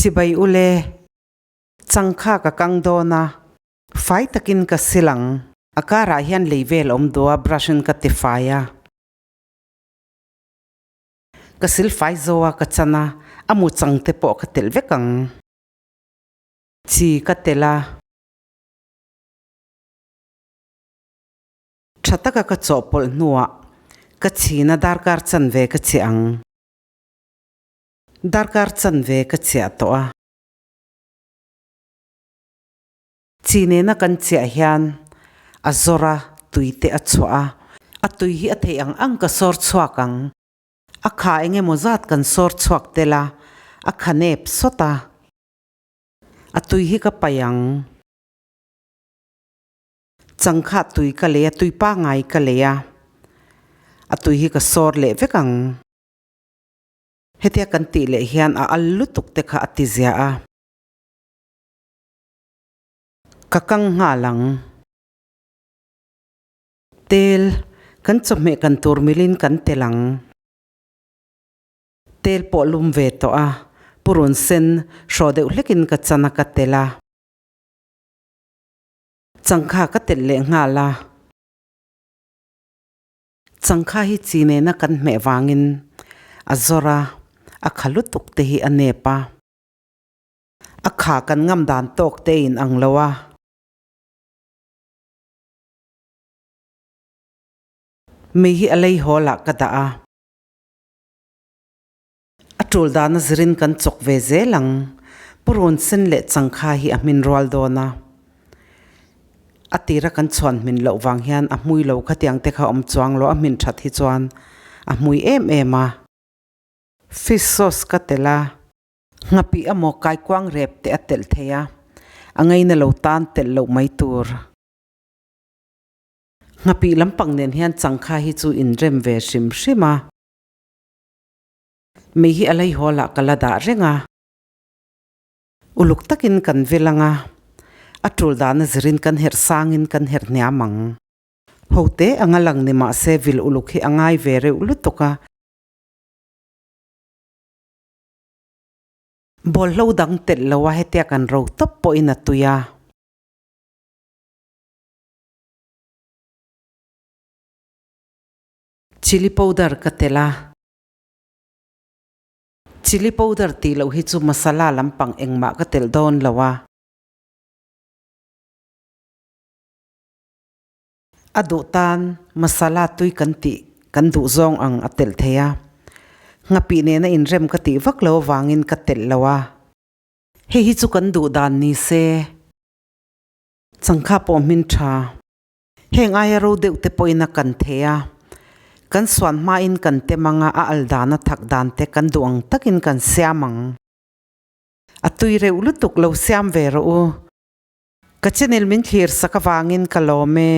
Chibai ule, changkha ka kang dawn a, fai takin ka sil ang. A karah hian lei vel awm duh a, brush in ka ti fai a. Ka sil fai zo a, ka chan a, a mu chang te pawh ka telh vek ang. Chi ka telh a. Tha taka ka chawhpawlh hnuah ka chhina darkar chanve ka chhiah ang. Darkar chanve ka chhiah tawh a. Chi nena kan chiah hian a zawr a, tui te a chhuah a. A tui hi a theih ang ang ka sawr chhuak ang. A kha eng emaw zat kan sawr chhuak tel a, a kha nep sawt a. A tui hi ka paih ang. Changkha tui ka lei a, tui pangngai ka lei a, a tui hi ka sawr leh vek ang. Hetia kan tih leh hian a al lutuk te kha a ti ziah a. Ka kang nghal ang. Tel, kan chawhmeh kan tur milin kan tel ang. Tel pawh lum ve tawh a, purun sen hraw deuh hlekin ka chan a ka tel a. Changkha ka telh leh nghal a. Changkha hi chi nena kan hmeh vangin a zawr a, a kha lutuk te hi a nep a. A kha kan ngam dan tawk te in ang lo a. Mei hi a lei hawl ah ka dah a. A tul dana zirin kan chawk ve zel ang. Purun sen leh changkha hi a hmin rual dawn a. A tira kan chhuan hmin loh vang hian a hmui lo khatiang te kha awm chuang lo a hmin that hi chuan a hmui em em a. Fish sauce ka telh a, nghapih emaw kaikuang rep te a telh thei a, a ngaina lo tan telh loh mai tur. Nghapih lampang nen hian changkha hi chu inrem ve hrim hrim a. Mei hi a lei hawl ah ka la dah reng a, uluk takin kan vil ang a, a tul dana zirin kan herh sangin kan herh hniam ang. Ho te anga lang ni mah se vil uluk hi a ngai ve reuh lutuk a. Bawlhlo dang telh lo a hetia kan ro tawp pawhin a tui a. Chilli powder ka telh a. Chilli powder tih loh hi chu masala lampang engmah ka telh dawn lo a. A duh tan masala tui kan tih kan duh zawng ang a telh thei a. Nghapih nena inrem ka tih vak lo avangin ka telh lo a. Hei hi chu kan duh dan ni se. Changkha pawh hmin tha. Heng aia ro deuh te pawhin a kan thei a, kan suan hmain kan tem anga a al dan a thak dan te kan duh ang takin kan siam ang. A tui reuh lutuk lo siam ve rawh u. Ka channel min thlir sak avangin ka lawm e.